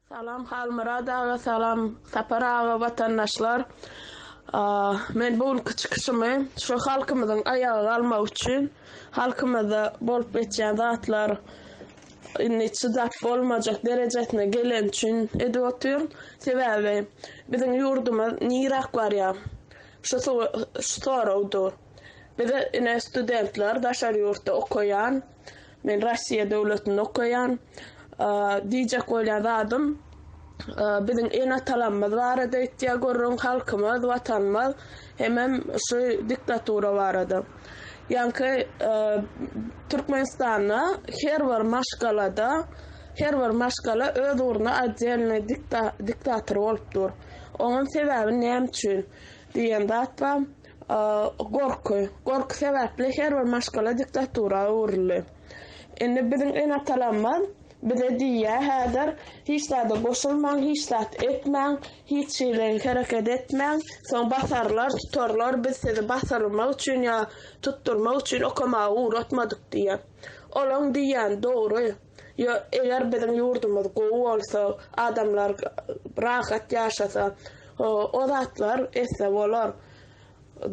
Salam Halmyrat aga salam Sapar aga watandaşlar men bu günki çykyşymy şu halkymyzyň aýaga galmagy üçin halkymyzda bolup geçýän zatlar indi çydap bolmajak derejesine geleni üçin edip otyryn. Sebäbi biziň ýurdumyz niräk barýar? Şu şu sorag dur. Bize ine studentler daşary ýurtda okaýan, men Russiýa döwletinde okaýan. Diýjek bolýan zadym biziň ene-atalarymyz barada etýär gürrüň, halkymyz, watanymyz hemem şu diktatura barada. Ýaňky Türkmenistanda her bir maşgalada her bir maşgala öz ugruna otdelnyý diktator bolup dur. Oňam sebäbi näme üçin diýen zat bar. Gorky. Gorky sebäpli her bir maşgala diktatura öwrüldi. Indi biziň ene-atalarymyz bize diýýär häzir hiç zada goşulmaň, hiç zat etmäň, hiç hili hereket etmäň, soň basarlar, tutarlar, biz sizi basyrmak üçin ýa tutdurmak üçin okamaga ugratmadyk diýýär. Olaň diýýäni dogry. Ýo, eger biziň ýurdumyz gowy bolsa, adamlar rahat ýaşasa, o zatlar etse bolar.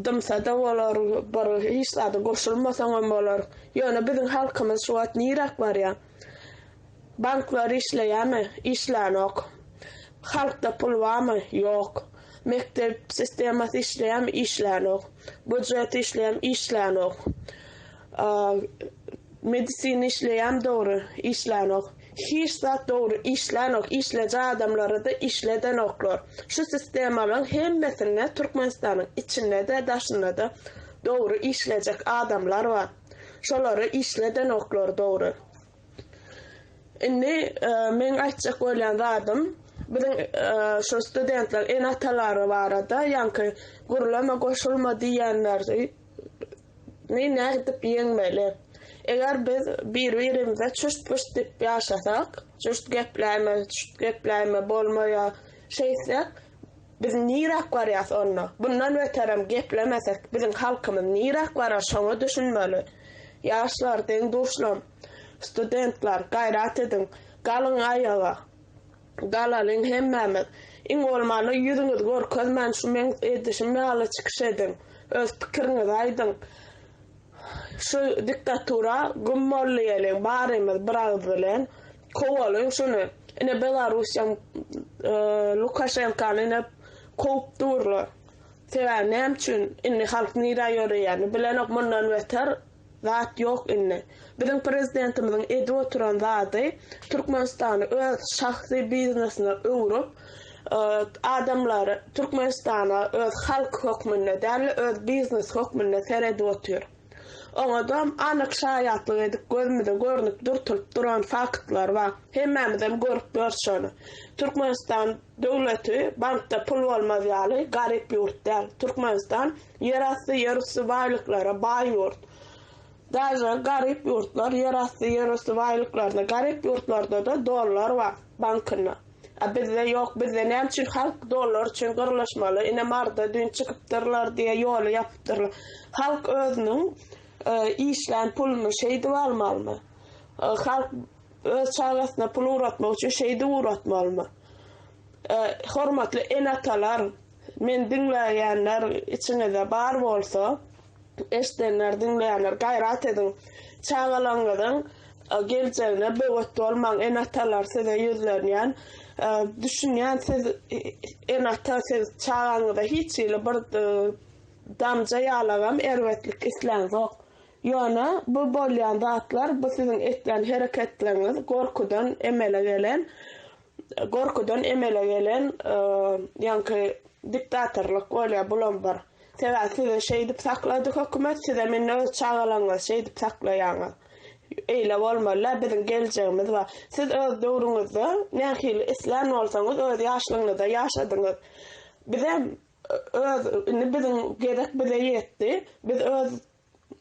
Dymsa-da bolar, bir hiç zada goşulmasaňam bolar. Ýöne biziň halkymyz şu wagt niräk barýar? Banklar işleýärmi? Işlänok. Halkda pul barmy? Ýok. Mekdep sistemasy işleýärmi? Işlänok. Býujet işleýärmi? Işlänok. Medisina işleýämi dogry? Işlänok. Hiç zat dogry işlänok, işleji adamlary-da işledenoklar. Şu sistemalaryň hemmesinde Türkmenistanyň içinde-de, daşynda-da dogry işlejek adamlar bar. Şolary işledenoklar dogry. Indi meň aýtjak bolýan zadym, biziň şu studentleriň ene-atalary barada ýaňky gürleme, goşulma diýýänleri ni nädip ýeňmeli? Eger biz bir-birimize çürt-pürt diýip ýaşasak, çürt gepläýme, çürt gepläýme bolmaýar, şeýtsek, biz niräk barýas onda? Bundan beterem geplemesek, biziň halkymyz niräk barar, şoňa düşünmeli. Ýaşlar, deň-duşlam, studentler, gaýrat ediň, galyň aýaga. Galalyň hemmämiz. Iň bolmanda ýüzüňizi görkezmän şu meň edişim ýaly çykyş ediň. Öz pikiriňizi aýdyň. Şu diktatura güm bol diýeliň barymyz bir agyz bilen. Kowalyň şuny. Ine Belarussiýaň Lukaşenkany ine kowup durlar. Sebäbi näme üçin indi halk nirä ýöreýänini bilenok mundan beter Zat ýok indi. Biziň prezidentimiziň edip oturan zady Türkmenistany öz şahsy biznesine öwrüp, adamlary Türkmenistana öz halk hökmünde däl-de öz biznesi hökmünde seredip otyr. Oňadam anyk şaýatlyk edip gözümize görnüp dürtülip duran faktlar bar. Hemmämizem görüp ýörüs şony. Türkmenistan döwleti bankda pul bolmaz ýaly garyp ýurt däl. Türkmenistan Ýerasty, ýerüsti baýlyklara baý ýurt. Daže garyp ýurtlar ýerasty, ýerüsti baýlyklaryna garyp ýurtlarda-da dollar bar bankynda. A bizde ýok, bizde näme üçin halk dollar üçin gyrlyşmaly, ine Maryda düýn çykypdyrlar diýe ýoly ýapypdyrlar. Halk özüniň işlän puluny şeýdip almalymy? Halk öz çagasyna pul ugratmak üçin şeýdip ugratmalymy? Hormatly ene-atalar, Meni diňleýänler içiňizde bar bolsa, eşidenler, diňleýänler gaýrat ediň. Çagalaryňyzyň geljegine böwet bolmaň, ene-atalar size ýüzlenýän. Düşünýän siz ene-ata siz çagaňyza hiç hili bir damja ýalagam erbetlik isläňzok. Ýöne bu bolýan zatlar, bu siziň etýän hereketleriňiz gorkudan emele gelen Gorkudan emele gelen ýaňky diktatorlyk bolýar bulam bir. Sebäbi sizi şeýdip saklady hökümet, sizem indi öz çagalaryňyzy şeýdip saklaýaňyz. Eýle bolmaly-da, biziň geljegimiz bar. Siz öz döwrüňizde nähili islän bolsaňyz öz ýaşlygyňyzda ýaşadyňyz. Bizem öz indi biziň gezek bize ýetdi. Biz öz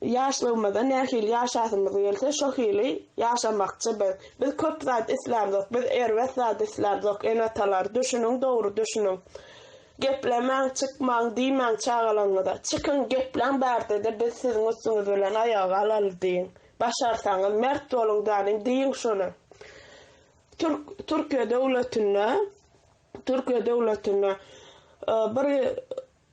Ýaşlygymyzda nähili ýaşasymyz gelse, şo hili ýaşamakçy biz. Biz köp zat islämzok, biz erbet zat islämzok, ene-atalar, düşüniň, dogry düşüniň. Geplemäň, çykmaň diýmäň çagalaryňyza. Çykyň, gepläň bärde-de biz siziň üstüňiz bilen aýaga galaly diýiň. Başarsaňyz, mert boluň däniň, diýiň şony. Türk Türkiýe döwletinde Türkiýe döwletinde bir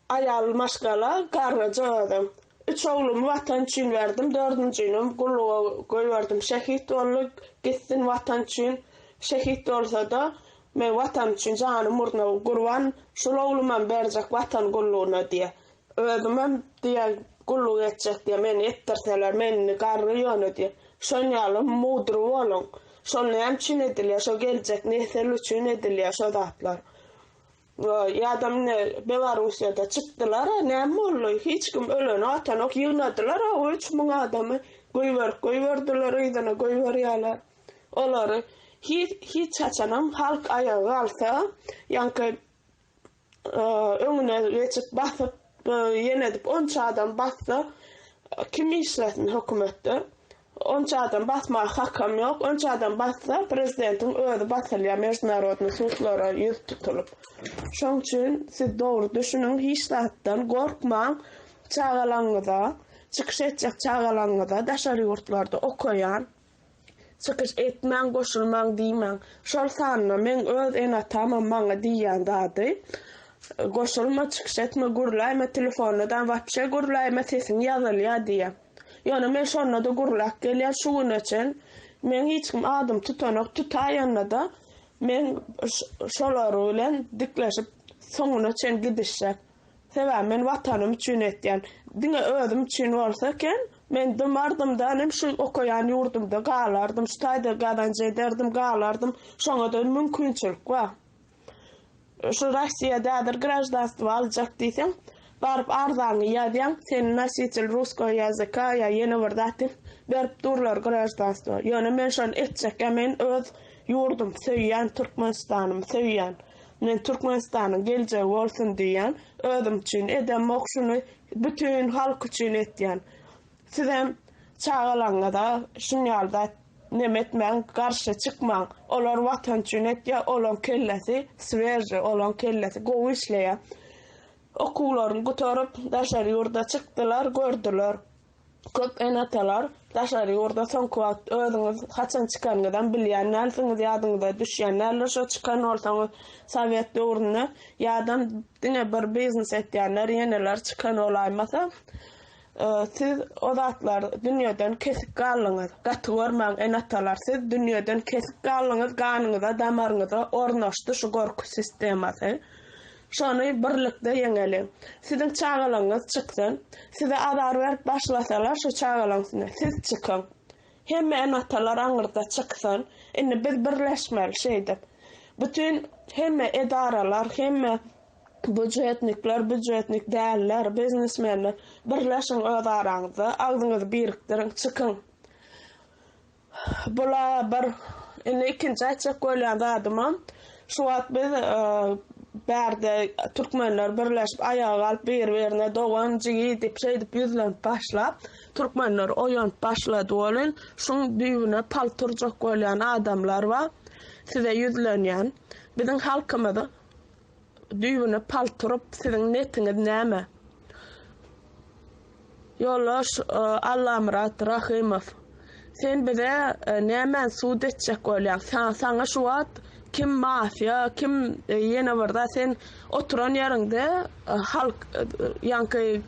Aýal maşgala garryja özem. Üç oglumy Watan üçin berdim, dördünjinem gulluga goýberdim. Şehit boldy, gitsin Watan üçin. Şehit bolsa-da, men Watan üçin janym ugruna gurban, şul oglumam berjek Watan gullugyna diýýär. Özümem diýýär, gulluk etjek diýýär, meni etdirseler, men indi garry ýöne diýýär. Şon ýaly mudry boluň. Şol näme üçin edilýär? Şo geljek nesil üçin edilýär şo zatlar. Ýa-da indi Belarussiýada çykdylar-a, näme boldy? Hiç kim öleni atanok, ýygnadylar-a o 3000 adamy, goýberip goýberdiler, yzyna goýberýärler. Olary hiç hiç haçanam halk aýaga galsa, ýaňky öňüne geçip basyp, ýene edip onça adam bassa, kim işlesin hökümetde? Onça adam basmaga hakam ýok. Onça adam bassa, prezidentiň özi basylýar mežnarodnyý sudlara ýüz tutulyp. Şoň üçin siz dogry düşüniň, hiç zatdan gorkmaň. Çagalaňyza, çykyş etjek çagalaňyza daşary ýurtlarda okaýan, çykyş etmäň, goşulmaň diýmäň. Şol sanda meň öz ene-atamam maňa diýýän zady, goşulma, çykyş etme, gürläýme telefonda-da wapşe gürläýme, sesiň ýazylýar diýýär. Ýöne men şonda-da gürläp gelýän şu güne çen. Meň hiç kim adymy tutanok, tutaýanda-da men şolar bilen dikleşip soňuna çen gidişjek. Sebäbi men Watanym üçin etýän. Diňe özüm üçin bolsa eken, men dymardym-da, inim şu okaýan ýurdumda galardym, şu taýda gazanç ederdim, galardym. Şoňa-da mümkinçilik bar. Şu Rossiýada häzir graždanstwo aljak diýseň, baryp arzaňy ýazýaň, seni nositel russkogo ýazyka ýa ýene bir zat diýip berip durlar graždanstwo. Ýöne men şony etjekkä men öz ýurdumy söýýän, Türkmenistanymy söýýän. Men Türkmenistanyň geljegi bolsun diýýän. Özüm üçin edemok şuny, bütin halk üçin etýän. Sizem çagalaryňyza şunýaly zat neme etmäň, garşy çykmaň. Olar watan üçin etýär, olaň kellesi swežiý, olaň kellesi gowy işleýär. Okuwlaryny gutaryp, daşary ýurda çykdylar, gördüler. Köp ene-atalar daşary ýurda soňky wagt özüňiz haçan çykanyňyzam bilýän dälsiňiz, ýadyňyza düşýän däldir şo çykan bolsaňyz sowet döwründe ýadam diňe bir biznes etýänler ýeneler çykan bolaýmasa. Siz o zatlar dünýeden kesik galdyňyz. Gaty görmäň ene-atalar siz dünýeden kesik galdyňyz ganyňyza damaryňyza ornaşdy şu gorky sistemasy. Şony birlikde ýeňeliň. Siziň çagalaryňyz çyksyn. Size azar berip başlasalar şu çagalaryň üstüne siz çykyň. Hemme ene-atalar aňyrda çyksyn. Indi biz birleşmeli şeýdip. Bütin hemme edaralar hemme Býujetnikler, býujetnik däller, biznesmenler, birleşiň öz araňyzda, agzyňyzy birikdiriň, çykyň. Bula bir, indi ikinji aýtjak bolýan zadymam, şu wagt biz bärde türkmenler birleşip aýaga galyp bir-birine dogan, jigi diýip şeýdip ýüzlenip başlap, türkmenler oýanyp başlady welin, şuň düýbüne palta urjak bolýan adamlar bar. Size ýüzlenýän. Biziň halkymyzy Düýbüne pal turup siziň netiňiz näme? Ýoldaş Allamyrat Rahymow, sen bize nämäni sud etjek bolýaň? Saňa şu wagt kim mafiýa, kim ýene bir zat, sen oturan ýeriňde halk ýaňky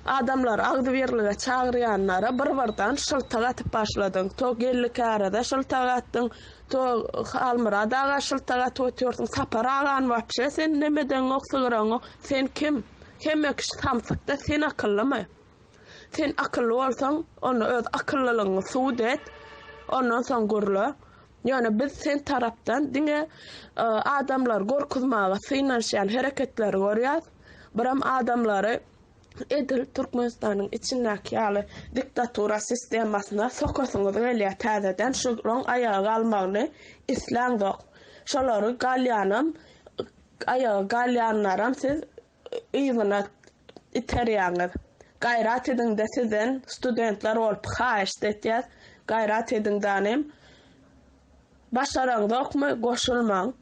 adamlary agzybirlige çagyrýanlara bir-birden şyltak atyp başladyň. To Geldi Kärize şyltak atdyň, To Halmyrat aga şyltak atyp otyrsyň Sapar agany wapşe sen nemedeňok sygyraňok sen kim hemme kişi samsykda sen akyllymy sen akylly bolsaň onda öz akyllylygyňy subut et ondan soň gürle ýöne biz sen tarapdan diňe adamlary gorkuzmaga synanyşýan hereketleri görýäs biram adamlary Edil Türkmenistanyň içindäki ýaly diktatura sistemasyna sokasyňyz gelýär täzeden şolaň aýaga galmagyny isläňzok. Şolary galýanam aýaga galýanlaram siz yzyna iterýäňiz. Gaýrat ediňde sizden studentler bolup haýyşt etýäs gaýrat ediň danym. Başaraňzokmy goşulmaň.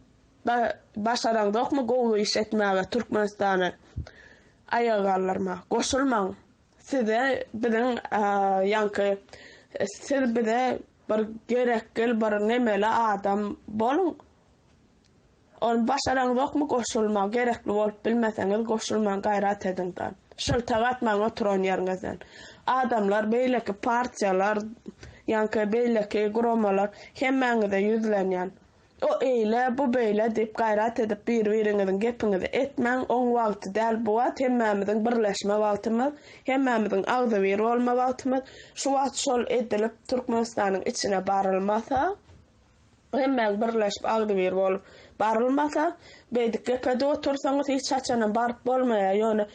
Başaraňzokmy gowy iş etmäge Türkmenistany aýaga galdyrma. Goşulmaň. Size biziň ýaňky siz bize. Bir gerekgil bir nemeli adam boluň. Ony başaraňzokmy goşulma gerekli bolup bilmeseňiz goşulmaň gaýrat ediňda. Şyltak atmaň oturan ýeriňizden. Adamlar beýleki partiýalar ýaňky beýleki guramalar hemmäňize ýüzlenýän. O eýle bu beýle diýip gaýrat edip bir biriňiziň gepiňizi etmäň oň wagty däl bu wagt hemmämiziň birleşme wagtymyz hemmämiziň agzybir bolma wagtymyz şu wagt şol edilip Türkmenistanyň içine barylmasa Hemmäň birleşip agzybir bolup barylmasa, beýdip gep edip otursaňyz hiç haçanam baryp bolmaýar. Ýöne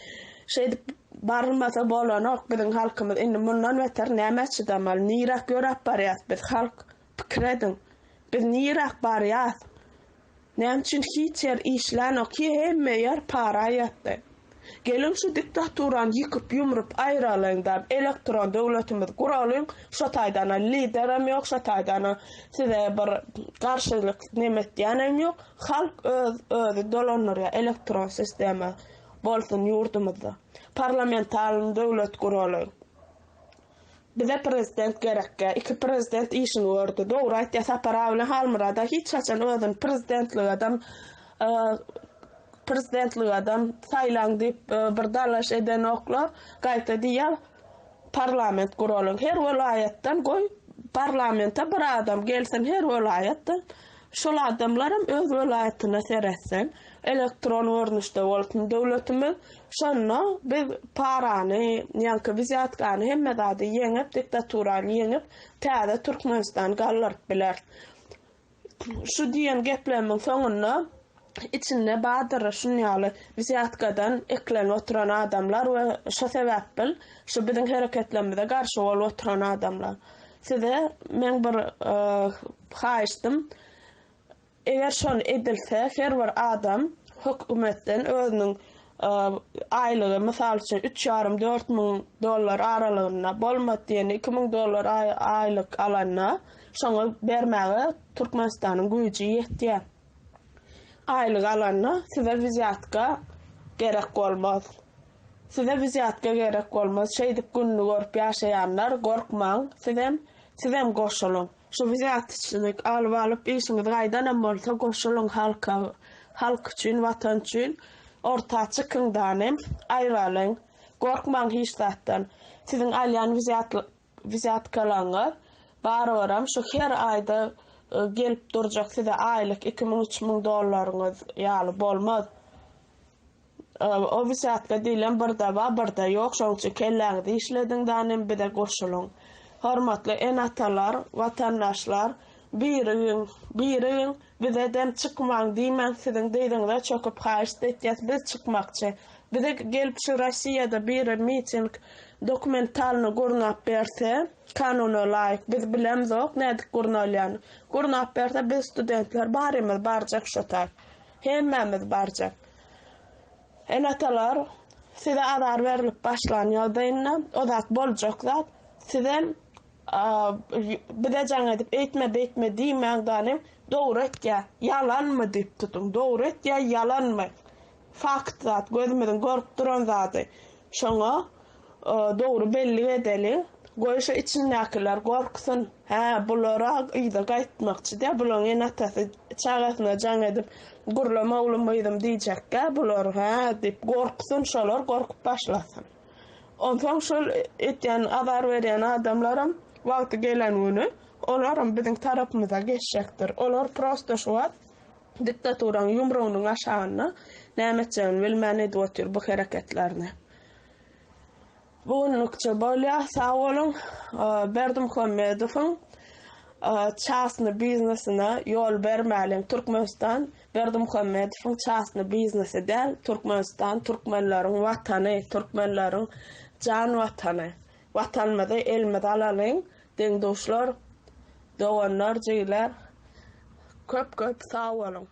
şeýdip barylmasa bolanok. Biziň halkymyz indi mundan beter nämä çydamaly? Niräk ýöräp barýas biz halk? Pikir ediň. Biz niräk barýas? Näme üçin hiç ýer işlänok hemme ýer para ýatdy. Geliň şu diktaturany ýykyp ýumrup aýralyňda elektron döwletimizi guralyň şo taýdana liderem ýok şo taýdana size bir garşylyk neme etýänem ýok halk öz özi dolandyrýar elektron sistema bolsun ýurdumyzda parlamentarny döwlet guralyň. Bize prezident gerekgä. Iki prezident işini gördi. Dogry aýtýa Sapar aga bilen Halmyrada hiç haçan özüni prezidentligadam prezidentligadam saýlaň diýip bir dalaş edenoklar. Gaýta diýýär parlament guralyň. Her welaýatdan goý parlamente bir adam gelsin her welaýatdan. Şol adamlaram öz welaýatyna seretsin. Elektron görnüşde bolsun döwletimiz. Şonda biz parany, ýaňky wzýatkany hemme zady ýeňip, diktaturany ýeňip, täze Türkmenistany galdyryp bileris. Şu diýen geplerimiň soňunda içinde bardyr şun ýaly wzýatkadan eklenip oturan adamlar we şo sebäpbil şu biziň hereketlerimize garşy bolup oturan adamlar. Size meň bir haýyştym Eger şony edilse, her bir adam hökümetden özüniň aýlygy, mysal üçin, üç ýarym, 4000 dollar aralygynda, bolmady diýende 2000 dollar aýlyk alanda, şoňa bermäge Türkmenistanyň güýji ýetýär. Aýlyk alanda size wzýatka gerek bolmaz. Size wzýatka gerek bolmaz. Şeýdip gününi görüp ýaşaýanlar, gorkmaň, sizem, sizem goşulyň. Şu wzýatçylyk alyp alyp işiňiz gaýdanam bolsa goşulyň halka halk üçin watan üçin orta çykyň danym aýralyň gorkmaň hiç zatdan siziň alýan wzýatkalaňyz barybiram şu her aýda gelip durjak size aýlyk 2000 3000 dollaryňyz ýaly bolmaz. O wsýatka diýlen birde bar birde ýok şoň üçin kelläňizi işlediň danym bize goşulyň. Hormatly ene-atalar, watandaşlar birigiň, birigiň bize dem çykmaň diýmäň siziň dyzyňyza çöküp haýyşt etýäs biz çykmakçy. Bize gelip şu Rossiýada biri miting dokumentalny gurnap berse kanuna laýyk biz bilemzok nädip gurnalýany gurnap berse biz studentler barymyz barjak şo taý. Hemmämiz barjak. Ene-atalar, size azar berlip başlan ýagdaýynda, o zat boljak zat, sizem bize jaň edip eýtme beýtme diýmäň danym, dogry etýä, ýalanmy diýip tutuň, dogry etýä, ýalanmy? Fakt zat, gözümiziň görüp duran zady. Şoňa Dogry bellik edeliň. Goý şu içindäkiler gorksun. Hä, bular-a yza gaýtmakçy dä, bulaň ene-atasy çagasyna jaň edip, gürleme oglum gyzym diýjekgä bular, hä diýip gorksun, şolar gorkup başlasyn. Onsoň şol etýän azar berýän adamlaram wagty gelen güni olaram biziň tarapymyza geçjekdir. Olar prosto şu wagt diktaturaň ýumrugynyň aşagynda näme etjegini bilmän edip otyr bu hereketlerini. Bu günlükçe bolýar. Sag boluň. Berdimuhamedowyň çasny biznesine ýol bermäliň. Türkmenistan Berdimuhamedowyň çasny biznesi däl. Türkmenistan türkmenleriň watany, türkmenleriň jan watany. Watanymyzy elimize alalyň. Deň-duşlar, doganlar, jigiler köp-köp sag boluň.